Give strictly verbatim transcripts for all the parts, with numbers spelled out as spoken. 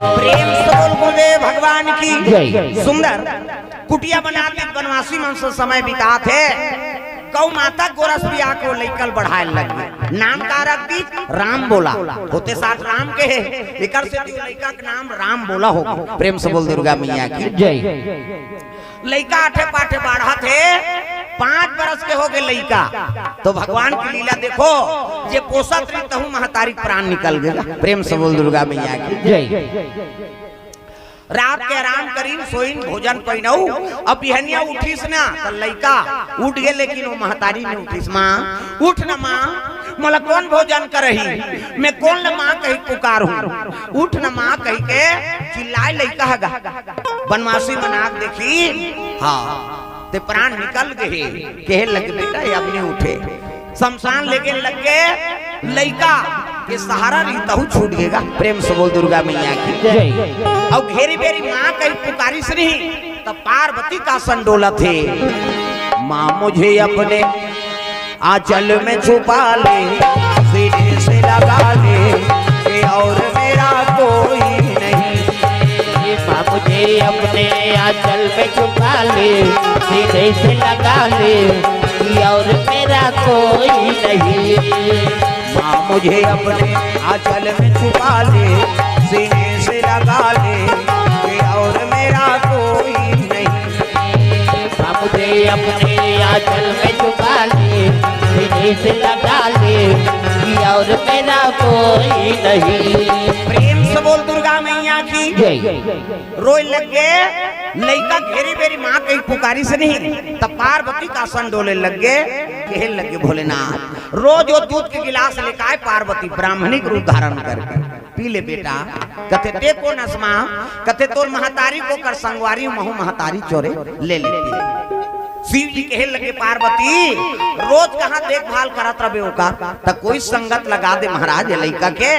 प्रेम से बोल गुरुदेव भगवान की जय। सुंदर कुटिया बना के बनवासी मन से समय बिताथे। गौ माता गोरस बिया के लइका ल बढ़ाए लग गे। नाम का रख दी? राम बोला। होते साठ राम के हे, एकर से लइका के नाम राम बोला हो। प्रेम से बोल दुर्गा मैया की जय। लइका आठे पाठे बाढ़त हे, पाँच बरस के हो गे लइका। तो भगवान की लीला देखो, जे पोसत रही तहू महतारी के प्राण निकल गे। प्रेम से बोल दुर्गा मैया की जय। रात के आराम करीन, सोइन, भोजन पहिनऊ। अब बिहनिया उठिस ना, त लइका उठ गे, लेकिन वो महतारी नइ उठिस। माँ, उठ न माँ, मोला कोन भोजन करही? मैं कोन ल माँ कहि पुकारहूँ? उठ न माँ कहि के चिल्लाए लइका ह गा। बनवासी मन आके देखिन, हाँ, ते प्राण निकल गे हे। कहे लगे, बेटा, ये अब नइ उठे। शमशान लेगे लग गे, लइका के सहारा रही तहू छूट गे गा। प्रेम से बोल दुर्गा मैया की जय। अउ घेरी बेरी माँ कहि पुकारिस रही, तब पार्वती का आसन डोलत हे। माँ, मुझे अपने आंचल में छुपा ले, सीने से लगा ले, कि और मेरा कोई नहीं। माँ, मुझे अपने आंचल में छुपा ले, सीने से लगा ले, कि और मेरा कोई नहीं। माँ, मुझे अपने आंचल में छुपा ले, सीने से लगा ले, कि और मेरा कोई नहीं। माँ, मुझे अपने आंचल में छुपा ले, सीने से लगा ले, कि और मेरा कोई नहीं। प्रेम से बोल दुर्गा मैया की जय। रोए लग गे, लइका घेरी बेरी माँ कहि पुकारिस नहीं, तब पार्वती का आसन डोले लग गे, कहे लग गे, भोलेनाथ, रोज वो दूध के गिलास लेके आए पार्वती, ब्राह्मणी के रूप धारण करके, पी ले बेटा। कथे, ते कोन अस माँ? कथे, तोर महतारी के कर संगवारी, महू महतारी चोरे ले लेती। शिव जी कहे लगे, पार्वती, रोज कहाँ देखभाल करत रबे ओकर, त कोई संगत लगा दे महाराज ये लइका के।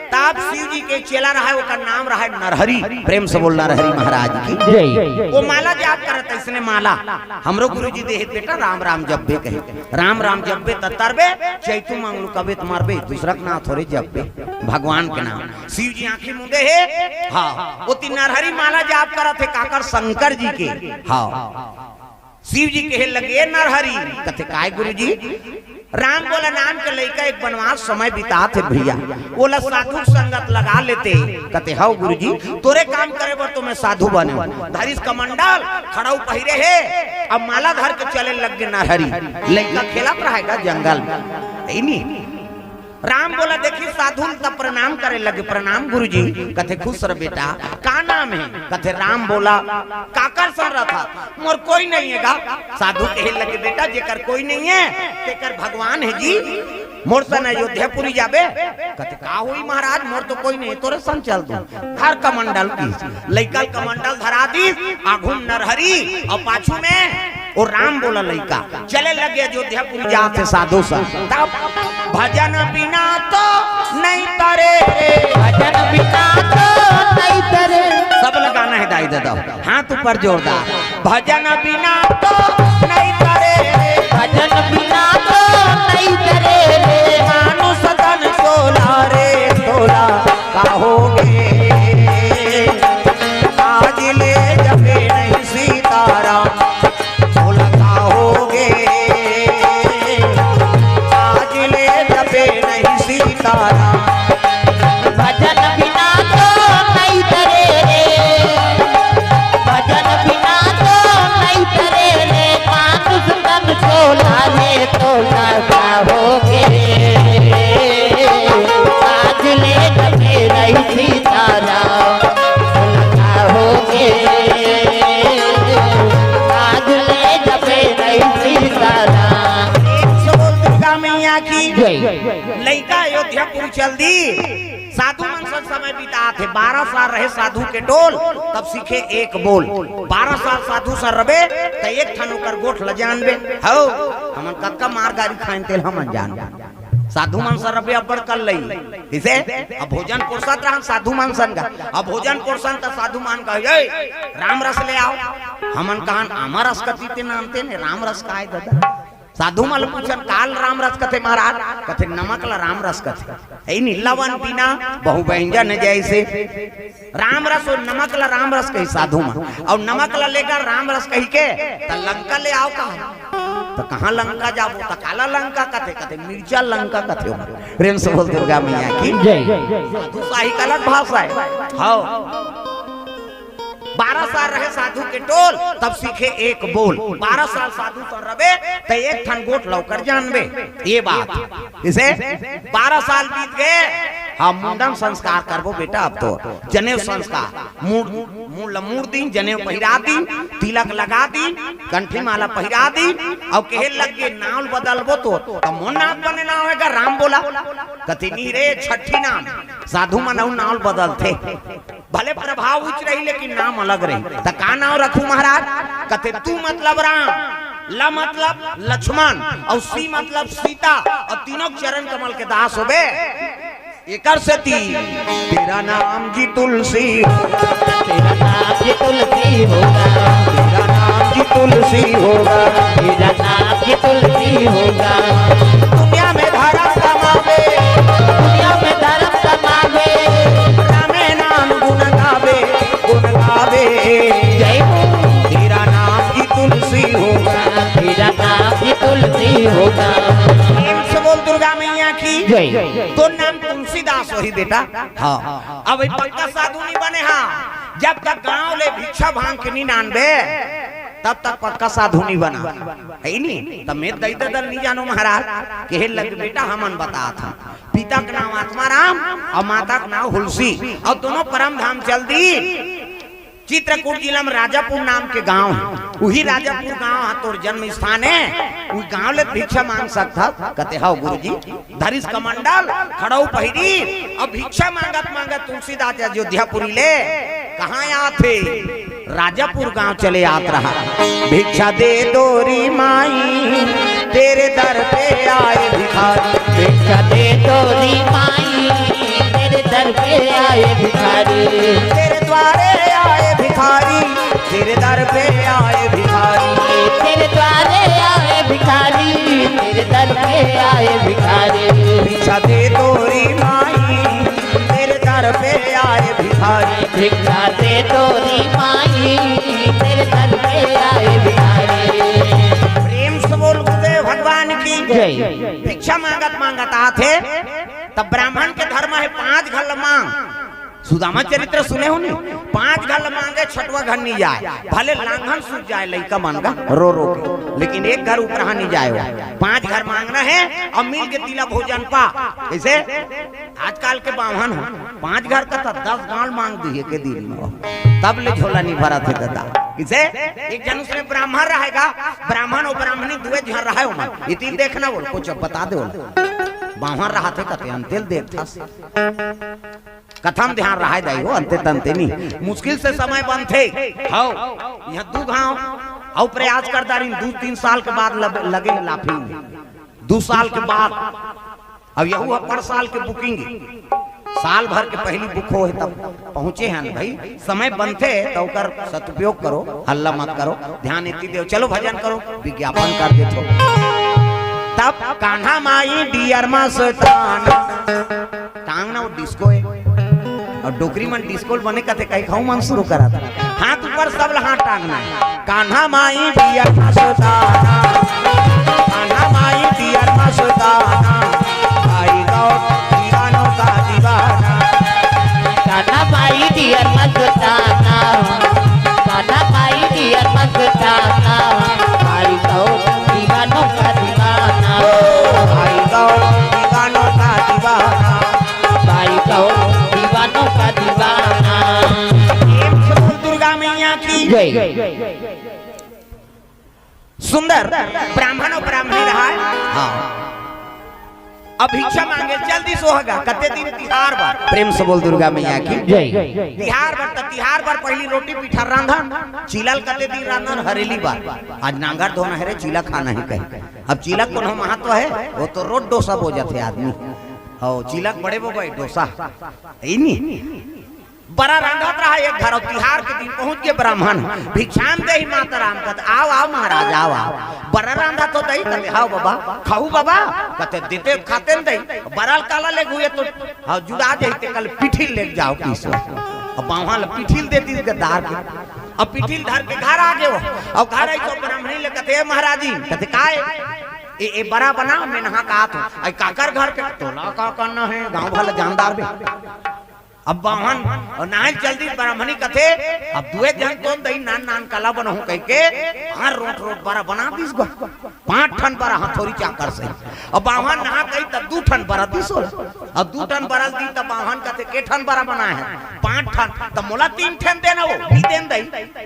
तब शिव जी के चेला रहय, ओकर नाम रहय नरहरि। प्रेम से बोल नरहरि महाराज की जय। वो माला जाप करत, अइसने माला हमरो गुरुजी देहे, बेटा, राम राम जपबे कहे। राम राम जपबे त तरबे, चैतू मंगलू कबे त मरबे, दूसरा के नाम थोरे जपबे, भगवान के नाम। शिव जी आँखी मूंदे हे, हाँ, ओती नरहरि माला जाप करत हे, काकर? शंकर जी के। हाँ, शिव जी कहे लगे, "ए नरहरि।" कथे, "काय गुरुजी?" "राम बोला नाम के लइका एक बनवास समय बितात हे भैया, ओला साधु संगत लगा लेते।" कथे, "हव गुरुजी, तोरे काम करे बर तो मैं साधु बने हूँ।" धरिस कमंडल, खड़ाऊ पहिरे हे, अब माला धर के चले लग गे नरहरि। लइका खेलत रहय गा जंगल में, हे नी? राम बोला देखिस साधु ल त प्रणाम करे लगे, "प्रणाम गुरुजी।" कथे, "खुश रह बेटा, का नाम हे?" कथे, "राम बोला।" "काकर संग रथस?" "मोर कोई नइ हे गा।" साधु कहे लगे, "बेटा, जेकर कोई नइ हे, तेकर भगवान हे जी, मोर सन अयोध्यापुरी जाबे।" कथे, "का होही महाराज, मोर तो कोई नइ हे, तोरे सन चल दूँ।" धर कमंडल की, लइका ल कमंडल धरा दिस, आघू म नरहरि अउ पाछू में ओ राम बोला लइका। चले लगे अयोध्यापुरी जात हे साधु संग। तब भजन बिना तो नहीं तरे रे। भजन बिना तो नहीं तरे। सब लगाना है दाई दादा, हाथ ऊपर जोरदार। भजन बिना तो नहीं तरे रे। भजन बिना तो नहीं तरे रे। मानुष तन तोला रे तोला कहोगे। आज ले जपे नहीं सीताराम, बोला कहोगे। आज ले जपे नहीं सीताराम। भजन बिना तो नहीं तरे रे, भजन बिना तो नहीं तरे रे, मानुष तन तोला रे तोला कहोगे। आज ले जपे नहीं सीताराम, बोला कहोगे। आज ले जपे नहीं सीताराम। प्रेम से बोल दुर्गा मैया की जय। लइका अयोध्यापुरी चल दी। साधु मन सन समय बितात हे, बारह साल रहे साधु के टोल, तब सीखे एक बोल। बारह साल साधु सन रबे, त एक ठन ओकर गोठ ल जानबे। हव, हमन कतका मार गारी खाएन, तेला हमन जानबे। साधु मन सन रबे अब्बड़ कल्लई। कइसे? अब भोजन पोरसत रहन साधु मन सन गा। अब भोजन पोरसन त साधु मन कहे, "ए, राम रस ले आव।" हमन कहन, "आमा रस कती ते नानते ने, राम रस काय ददा?" साधु मन ल पूछन, "काला राम रस कथे महाराज?" कथे, "नमक ल राम रस कथे।" हे नी, लवन बिना बहु व्यंजन जैसे। राम रस अउ नमक ल राम रस कही साधु मन, अउ नमक ल लेकर राम रस कही के त लंका ले आव कहा। त कहाँ लंका जाबो? त काला लंका कथे? कथे, "मिर्चा लंका कथे।" प्रेम से बोल दुर्गा मैया की जय। साधु साही का अलग भाषा हे। हव। बारह साल रहे साधु के टोल, तब सीखे एक बोल। बारह साल साधु संग रबे, त एक ठन गोठ लौकर जानबे। ये बात। इसे बारह साल बीत गए, हम मुंडन संस्कार करबो बेटा, अब तो जनेऊ संस्कार। मूड़, मूड़ ल मूड़ दिन, जनेऊ पहिरा दिन, तिलक लगा दिन, कंठी माला पहिरा दिन, अउ कहे लग गे, "नाव ल बदलबो तो।" त मोर नाव बने नाव हे गा राम बोला। कथे, "नी रे, छट्ठी नाम, साधु मन अउ नाव ल बदलथे।" भले प्रभाव उच्च रही, लेकिन नाम अलग रही। त का नाव रखूं महाराज? कथे, "तू मतलब राम, ल मतलब लक्ष्मण, अउ सी मतलब सीता, अउ तीनों चरण कमल के दास होबे। एकर सेती तेरा नाम जी तुलसी होगा।" तेरा नाम जी तुलसी होगा। तेरा नाम जी तुलसी होगा। तेरा नाम जी तुलसी होगा। दुनिया में धर्म कमावे, दुनिया में धर्म कमावे, रामे नाम गुण गावे, गुण गावे। जय हो। तेरा नाम जी तुलसी होगा। तेरा नाम जी तुलसी होगा। प्रेम से बोल दुर्गा मैया की जय। तोर नाम तुलसीदास होही बेटा। हाँ। अब ये पक्का साधु नहीं बने, हाँ। जब तक गांव ले भिक्षा भांग के नहीं नानबे, तब तक पक्का साधु नहीं बना। हे नी? त मैं दई ददल नहीं जानो महाराज। कहे लग, "बेटा, हमन बतात हन। पिता के नाम आत्माराम अउ माता के नाम हुलसी, अउ दोनों परम धाम चल दी।" चित्रकूट जिला में राजापुर नाम के गांव हे, उही राजापुर गांव ह तोर जन्म स्थान हे। उही गांव ले भिक्षा मांग सकत हस? कथे, "हव गुरुजी।" धरिस कमंडल, खड़ऊ पहिरी, अउ भिक्षा मांगत मांगत तुलसीदास अयोध्यापुरी ले कहाँ आथे? राजापुर गांव चले आत रहा। "भिक्षा दे दो री माई, तेरे दर पे आए भिखारी।" भिक्षा दे दो री माई, तेरे दर पे आए भिखारी। तेरे द्वारे आए भिखारी, तेरे दर पे आए भिखारी। तेरे द्वारे आए भिखारी, तेरे दर पे आए भिखारी। भिक्षा दे दो री माई, तेरे दर पे आए भिखारी। भिक्षा दे दो री माई, तेरे दर पे आए भिखारी। प्रेम से बोल गुरुदेव भगवान की जय। भिक्षा मांगत मांगत आथे, तब ब्राह्मण के धर्म हे पांच घर ल मांग। सुदामा चरित्र सुने हो नी? पांच घर ल मांगे, छठवा घर नहीं जाए, भले लांघन सूख जाए लइका मन का रो रो के, लेकिन एक घर उपरहा नहीं जाए हो। पांच घर मांगना हे अउ मिल के तिला भोजन पा। कइसे? आजकल के बाम्हन हो, पांच घर का त दस गांव मांग दिही के दिन में, तब ले झोला नहीं भरत हे दादा। कइसे? एक झन उसमें ब्राह्मण रहे गा, ब्राह्मण अउ ब्राह्मणी दुए झन रहे हो मन, इतिल देखना बोल, कुछ बता दे बोल। बाम्हन रहत हे कथे, "अंते ल देखथस।" कथा म ध्यान रहे दाई हो, अंते तंते नहीं। मुश्किल से समय बनथे। हव, इहाँ दू घांव अउ प्रयास कर डारिन, दू तीन साल के बाद लब-, लगे लाफिंग। दू साल के बाद, अब यहू ह पर साल के booking हे। साल भर के पहिली book होहे तब पहुंचे हन भाई। समय बनथे त ओकर सदुपयोग करो, हल्ला मत करो, ध्यान एती देव। चलो भजन करो, विज्ञापन कर देथो। तब कान्हा माई dear मस्ताना, टांगना वो disco हे। अउ डोकरी मन disco ल बने कथे, कही खाऊ मन शुरू करत। हाथ ऊपर सब ल हाथ टांगना हे। कान्हा माई dear मस्ताना, कान्हा माई dear मस्ताना, भाई गौर दीवानों का दीवाना। कान्हा माई dear मस्ताना, कान्हा माई dear मस्ताना, भाई गौर दीवानों का दीवाना। ओ भाई गौर दीवानों का दीवाना। भाई गौर दीवानों का दीवाना। प्रेम से बोल दुर्गा मैया की जय। सुंदर ब्राह्मण अउ ब्राह्मणी रहा। हाँ। अब भिक्षा मांगे, जल्दी सोहगा, कते दिन तिहार बर। प्रेम से बोल दुर्गा मैया की जय। तिहार बर, त तिहार बर पहिली रोटी पीठा रांधन, चीला ल कते दिन रांधन, हरेली बर। आज नांगर धोना हे रे, चीला खाना हे कहे। अब चीला कोनो महत्व हे, वो तो रोज डोसा बोजत हे आदमी। हव, चीला के बड़े बो भाई, डोसा। हे नी? बरा रांधत रहा एक घर, अउ तिहार के दिन पहुंच गे ब्राह्मण, "भिक्षाम देहि मातरम।" कथे, "आव, आव महाराज, आव, आव।" "बरा रांधत हो दई?" कथे, "हाव बाबा।" "खाहू बाबा?" कथे, "देते खाते न दई, बरा ल काला लेगहू, ये तो, हाव, जुड़ा जाही, ते कल पीठी ल लेग जाव किसो।" अब बाम्हन ल पीठी ल दे दिस गद्दार के। अब पीठी ल धर के घर आ गे हो। अब घर आई तो ब्राह्मणी ल कथे, "ए महाराज जी," कथे, "काय?" "ए, ए बरा बना, मैं नहा के आत हंव।" "अई काकर घर के?" "तोला का करना हे, गांव भर ल जानदार बे।" अब बाम्हन अउ नहाय ल चल दिस, ब्राह्मणी कथे, "अब दुए झन तोन दई, नान नान कला बनाहूं," कहिके हर रोट रोट बरा बना दिस गा। पांच ठन बरा हथौरी चाकर से। अब बाम्हन नहा के आई त दू ठन बरा दिस ओला। अब दू ठन बरा ल दिस त बाम्हन कथे, "के ठन बरा बनाय हस?" "पांच ठन।" "त मोला तीन ठन देना हो।" "नी देन दई,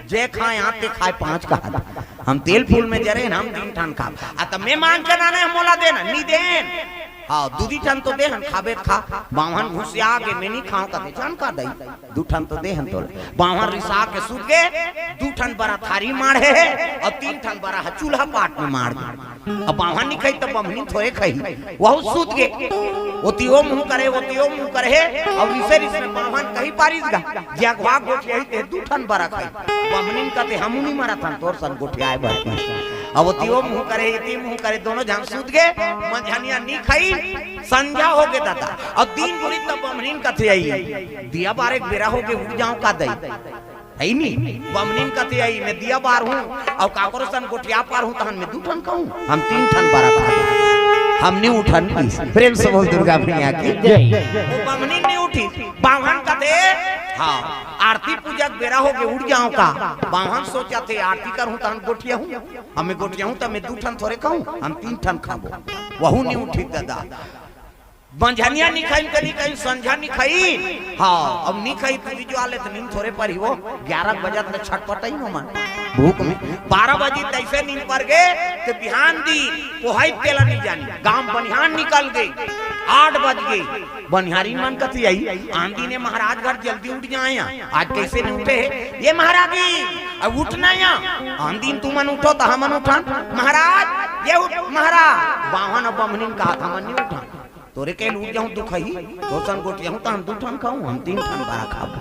जे खाय आंत ते खाय पांच," कहा, "हम तेल फूल में जरे हन, हम तीन ठन खाब।" "आ त मैं मांग के लाने हंव, मोला देना।" "नी देन।" "हाव, दू दी ठन तो दे हन, खाबे त खा।" बाम्हन घुसिया गे, "मैं नी खांव," कथे, "झन खा दई, दू ठन तो दे हन तोला।" बाम्हन रिसा के सुत गे, दू ठन बरा थारी माढ़े हे अउ तीन ठन बरा ह चूल्हा पाट में माढ़ दे। अब बाम्हन नी खाही त बम्हनीन थोरे खाही, वहू सुत गे। ओती ओ मुंह करे, ओती ओ मुंह करे हे, अउ रिसे रिस में बाम्हन कहि पारिस गा, "जे अघवा गोठियाही ते दू ठन बरा खाही।" बम्हनीन कथे, "हमू नी मरत हन तोर सन गोठियाय बर।" अब ओती ओ मुंह करे, एती मुंह करे, दोनों झन सुत गे। मंझनिया नी खाही, संझा हो गे ददा। अब दिन बुनिस त बम्हनीन कथे, "अई, दिया बारे के बेरा हो गे, उठ जांव का दई?" हे नी, बम्हनीन कथे, "अई, मैं दिया बारहूं अउ काकरो सन गोठिया पारहूं, तहन मैं दू ठन खाहूं, हम तीन ठन बरा खाहूं, हम नी उठन।" प्रेम से बोल दुर्गा मैया की जय। वो बम्हनीन नी उठिस, बाम्हन कथे, "हाव, आरती पूजा के बेरा हो गे, उठ जांव का?" बाम्हन सोचथे, "आरती करहूं तहन गोठियाहूं, अब मैं गोठियाहूं त मैं दू ठन थोरे खाहूं, हम तीन ठन खाबो।" वहू नी उठिस ददा। मंझनिया नी खाही त नी खाही, संझा नी खाही, हाव, अब नी खाही त बिजवाले त नींद थोरे परही वो। ग्यारह बजत ले छटपटाही ओमन भूख में। बारह बजिस तइसे नींद पर गे, त बिहान दिन पोहाइस तेला नी जानिस। गांव बनिहार निकल गे, आठ बज गे। बनिहारिन मन कथे, "अई, आन दिन ए महाराज घर जल्दी उठ जाय, आज कइसे नी उठे हे?" "ए महाराज जी, अब उठना या, आन दिन तुमन उठो त हमन उठन। महाराज, ए उठ महाराज।" बाम्हन अउ बम्हनीन कहत, "हमन नी उठन।" "तोरे कहे ल उठ जाहूं दुखही, तोर सन गोठियाहूं तहन दू ठन खाहूं, हम तीन ठन बरा खाबो।"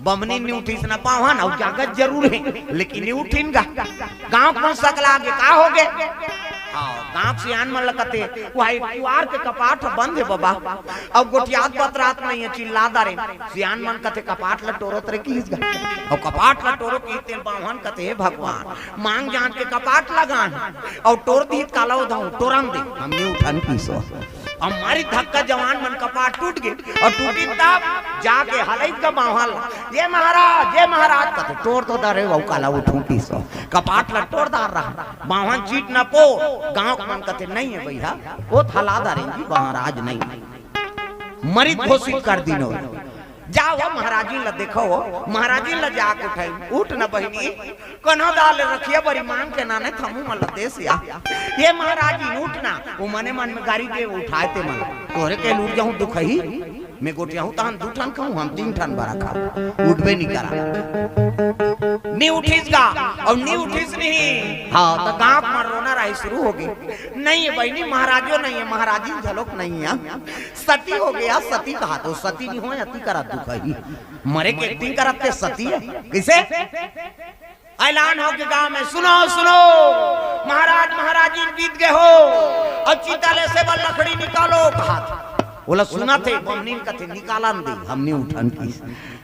बम्हनीन नी उठिस न बाम्हन, अउ जागत जरूर हे, लेकिन नी उठिन गा। गांव के मन सकला गे, "का हो गे?" हाव, गांव के सियान मन ल कथे, "ओ हा एक कुवार के कपाट ह बंद हे बबा, अउ गोठियात बतरात नइ हे, चिल्ला डारे।" सियान मन कथे, "कपाट ल टोरत रे किहिस गा।" अउ कपाट ल टोरो किहिस तेला बाम्हन कथे, "हे भगवान, मांग जांच के कपाट लगान, अउ टोर दिही त काला ओदहूं, टोरन दे, हम नी उठन किहिस ओ।" अउ मारिस धक्का, जवान मन कपाट टूट गे, अउ टूटिस तब जाके हलइस गा बाम्हन ल, "ए महाराज, ए महाराज," कथे, "टोर तो डारे हंव, काला उठहूं किहिस ओ।" कपाट ल टोर डारे रहा, बाम्हन चित न पो, गांव के मन कथे, "नइ हे भइया, ओ त हला डारे जी, महाराज नइ हे।" मरित घोषित कर दिन ओ। "जाव ओ महाराजिन ल देखव ओ, महाराजिन ल जाके उठव।" "उठ न बहिनी, कोनो दाल रखिया बरी मांग के लाने त हमू मन ल देस या।" "ए महाराजिन उठ ना।" ओ मने मन में गारी दे, "उठाय ते मन ल, तोरे कहे ल उठ जाहूं दुखही, मैं गोठियाहूं तहन दू ठन खाहूं, हम तीन ठन बरा खाबो।" उठबे नी करा। नी उठिस गा, अउ नी उठिस नहीं। हाव, त गांव के मन रोना राही शुरू हो गे। "नइ हे बहिनी, महाराजो नइ हे, महाराजिन घलोक नइ हे, सती हो गे, सती कहत ओ, सती नी होय, अती करा दुखही। मरे के acting करत ते सती हे, कइसे?" ऐलान हो गे गांव में, "सुनो, सुनो, महाराज महाराजिन बीत गे हो, अउ चिता लेसे बर लकड़ी निकालो," कहत। ओला सुनथे, बम्हनीन कथे, "निकालन दे, हम नी उठन किहिस।"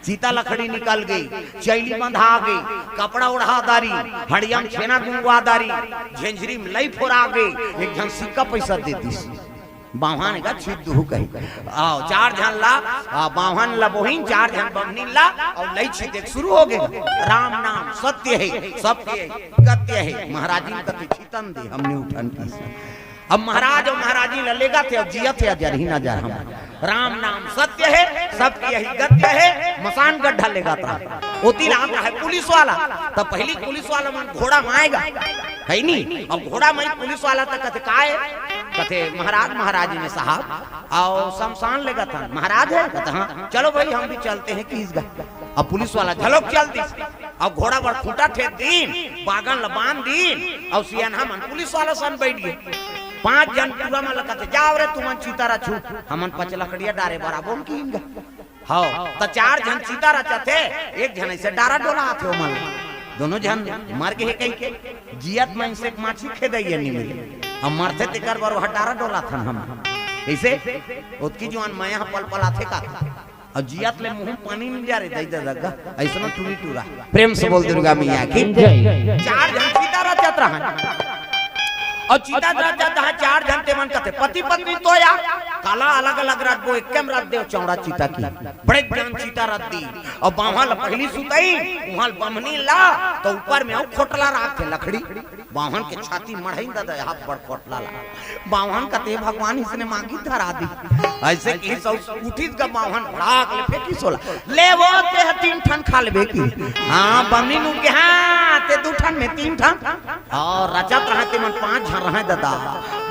चिता लकड़ी निकल गे, चइली बंधा गे, कपड़ा ओढ़ा डारिस, हड़िया म छेना गुंगवा डारिस, झेंझरी म लई फोरा गे, एक झन सिक्का पइसा दे दिस। बाम्हन गा छित दुहू कही। अउ चार झन ला, अ, बाम्हन ला बोहिन, चार झन बम्हनीन ला, अउ लई छिते के शुरू हो गे। "राम नाम सत्य हे, सबके गत्य हे।" महाराजिन कथे, "छितन दे, हम नी उठन किहिस।" अब महाराज अउ महाराजिन ल लेगथे अउ जियथे, अजरहिन अजर हम। "राम नाम सत्य हे, सबके यही गत्य हे, मसान गड्ढा लेगत रहा।" ओती ल आत रहा पुलिस वाला, त पहिली पुलिस वाला मन घोड़ा म आय गा, हे नी? अउ घोड़ा म आइस पुलिस वाला त कथे, "काय?" कथे, "महाराज, महाराजिन हे साहब, अउ शमशान लेगत हन।" "महाराज हे?" कथे, "हां।" "चलो भाई, हम भी चलते हैं," किहिस गा। अब पुलिस वाला घलोक चल दिस। अउ घोड़ा बर खूंटा ठेक दिन, बागन ल बांध दिन, अउ सियान हमन पुलिस वाला सन बइठ गे। पांच झन टूरा मन ल कथे, "जाव रे तुमन चिता ल छू, हमन पचलकड़िया डारे बर आबोन," किहिन गा। हव, त चार झन चिता रचत हे, एक झन अइसे डारा डोलात हे ओमन। दोनों झन मर गे हे कहिके, जियत मन से माछी खेदइया नी मिले। अब मरथे तेकर बर ओहा डारा डोलाथन हम। कइसे? ओतकी जुवान मया ह पलपलाथे का? अउ जियत ले मुंह पानी नी जा रे दई ददा गा, अइसनो टूरी टूरा। प्रेम से बोल दुर्गा मैया की। जय। चार झन चिता रचत रहन। अउ चिता रचत रहन, चार झन तेमन कथे, पति पत्नी तो या काला अलग-अलग रचबो, एके म रच देव चौड़ा चिता की। बड़े जान चिता रच दी। अउ बाम्हन ल पहिली सुतई, उहां ल बमनी ला, त ऊपर में अउ खोटला राखथे लकड़ी। बाम्हन के छाती मढ़ई ददा, यहाँ बड़ खोटला ला। बाम्हन कथे भगवान इसने मांगी धरा दी। अइसे कहिस अउ उठिस गा बाम्हन भड़ाक ले फेंकिस ओला। ले वो तेह तीन ठन खा लेबे की। हां, बमनी नू के हां, ते दू ठन में तीन ठन। अउ रचत रहय तेमन पांच झन रहय ददा।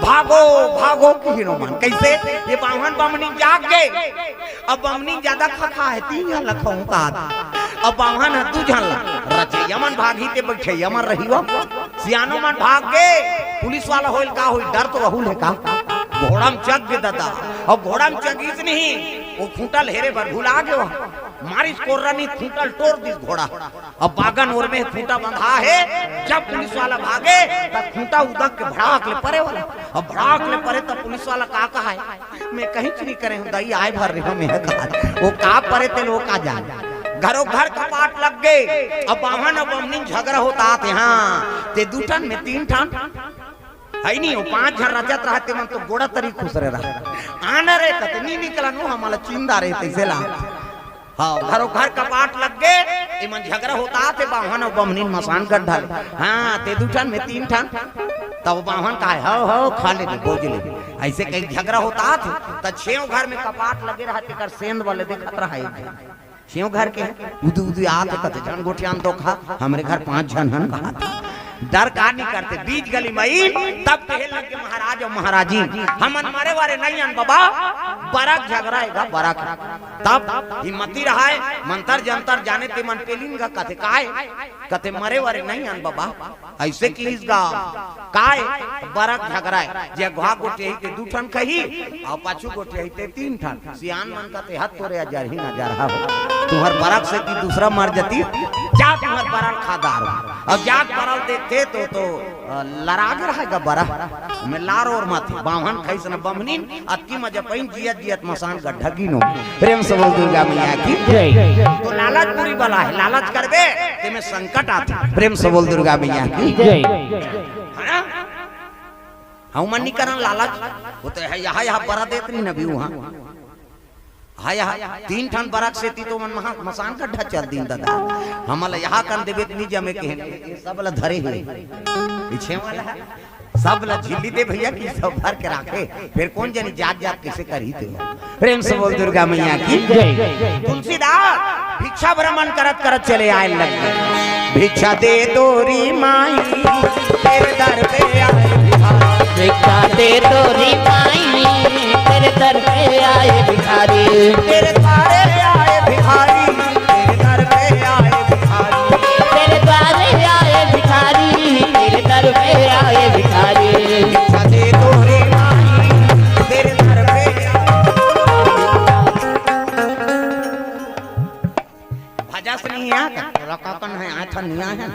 भागो, भागो किहिन ओमन। कइसे? ये बाम्हन बमनी जाग गे। अब बमनी जादा खा खा हे, तीन झन ल खवाहूं का। अब बाम्हन ह दू झन ल। रचइया मन भागही ते बइठइया मन रही वो। सियानो मन भाग गे, पुलिस वाला होइल का होई, डर तो अहू ल हे का। घोड़ा म चघ गे ददा, अउ घोड़ा म चघिस नहीं, ओ खूंटा ल हेरे बर भुला गे वो। मारिस कोर्रा नहीं, खूंटा ल टोर दिस घोड़ा। अब बागन ओर में खूंटा बंधा हे, जब पुलिस वाला भागे, तब खूंटा उदक के भड़ाक ले परे वो। अब भड़ाक ले परे, तब पुलिस वाला का कहाय? मैं कहींच नहीं करे हूं, दई आय भर रहे हूं, मैं कहा। वो का परे तेल, वो का जान। घरो घर कपाट लग गे। अब बाम्हन अउ बमनी झगरा होत हे, हां, ते दू ठन में तीन ठन। हे नहीं, वो पांच झन रचत रहय, तेमन तो गोड़ा तरी खुसरे रहय। आना रे, कते नी निकलन, वो हमला चिंदा रे, तइसे ला। हां, घरो घर कपाट लग गे, एमन झगरा होत हे, बाम्हन अउ बमनी मसान गड्ढा ले। हां, ते दू ठन में तीन ठन। तब बाम्हन कहाय, हव, हव, खा ले दे, बोज ले दे। अइसे कहिके झगरा होत हे, त छेव घर में कपाट लगे रहय, तेकर सेंध वाले देखत रहय। छेव घर के उदू उदू आत हे, कथे झन गोठियान तो खा, हमरे घर पांच झन हन कहा। डर का नी करते, बीच गली में तब कहे लग गे महाराज अउ महाराजी, हमन मरे वारे नहीं अन बबा, बरा के झगरा हे गा, बरा के। तब हिम्मती रहय, मंतर जंतर जाने तेमन पेलिन गा, कथे काय? कथे मरे वारे नहीं अन बबा। अइसे कहिस गा, काय? बरा के झगरा हे, जे अघवा गोठियाही ते दू ठन खही, अउ पाछू गोठियाही ते तीन ठन। सियान मन कथे हत तोरे अजरही नजर हा हो। तुंहर बरा के सेती दूसरा मर जतिस, जा तुंहर बरा ल खा डारहूं। अउ जा के बरा ल देखथे तो, तो, अ, लरा गे रहय गा बरा। में लार ओर मत, बाम्हन खइस न बमनिन, अतकी मजा पइन जियत जियत मसान गड्ढा गिनो। प्रेम से बोल दुर्गा मैया की। जय। तो लालच बुरी बला हे, लालच करबे, तेमे संकट आथे। प्रेम से बोल दुर्गा मैया की। जय। है ना? हमन नी करन लालच, वो तो हे, यहाँ, यहाँ बरा देत नहीं नबी वहाँ। हाँ, यहाँ तीन ठन बरा के सेती तो मन महा-, मसान गड्ढा चल दिन दादा। हमला यहाँ कन देबे त नी जमे के हे। ये सब ला धरे हे। पीछे वाला हे। सब ला झिल्ली दे भैया कि सब भर के राखे। फिर कोन जनी जात जात कइसे करही ते। प्रेम से बोल दुर्गा मैया की। जय। तुलसीदास भिक्षा भ्रमण करत करत चले आए लग गे। भिक्षा दे दो री माई, तेरे दर पे आए भिखारी। भिक्षा दे दो री माई, तेरे दर पे आए भिखारी। तेरे द्वारे आए भिखारी, तेरे दर पे आए भिखारी। तेरे द्वारे आए भिखारी, तेरे दर पे आए भिखारी। भिक्षा दे दो री माई, तेरे दर पे आए। भजस नहीं आय, रकाकन हे, आय था नहीं आय हे।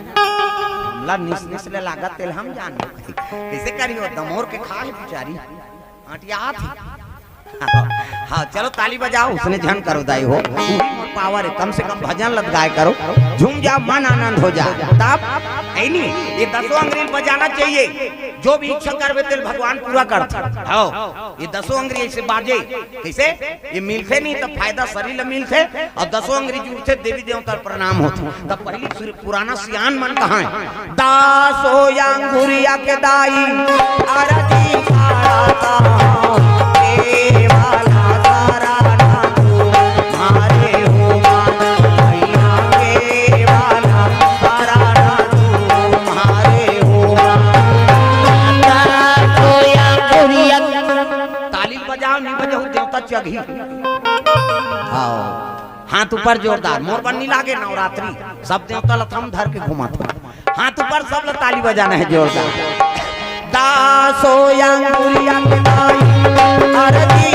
हमला निस निस ले लागत तेल हम जान लो कहीं। कइसे करियो, दमोर के खा हे बिचारी। आटिया आत हे। हाँ, चलो ताली बजाओ, उसने झन करो दाई हो। उही मोर पावर हे, कम से कम भजन लत गाय करो। झूम जाओ, मन आनंद हो जाए। तब, ऐ नहीं, ये दसों अंगरी बजाना चाहिए। जो भी इच्छा करबे तेल भगवान पूरा करथे। हाँ, ये दसों अंगरी अइसे बाजे, कइसे? ये मिलथे नहीं त फायदा शरीर ल मिलथे अउ दसों अंगरी जुड़थे देवी देवता ल प्रणाम होथे। त पहिली सुर-, पुराना सियान मन कहाय, दसों अंगुरिया के दाई अरजी करत हंव, ए वाला सारा ना तू मारे हो मान, भैया के वाला सारा ना तू मारे हो मान। दसों अंगुरिया ताली बजाओ, नी बजाओ, देवता चघी। आओ। हाथ ऊपर जोरदार, मोर बर नी लागे नवरात्रि। सब देवता ल थम धर के घुमात हंव। हाथ ऊपर, सब ल ताली बजाना हे जोरदार। दसों अंगुरिया के दाई, अरजी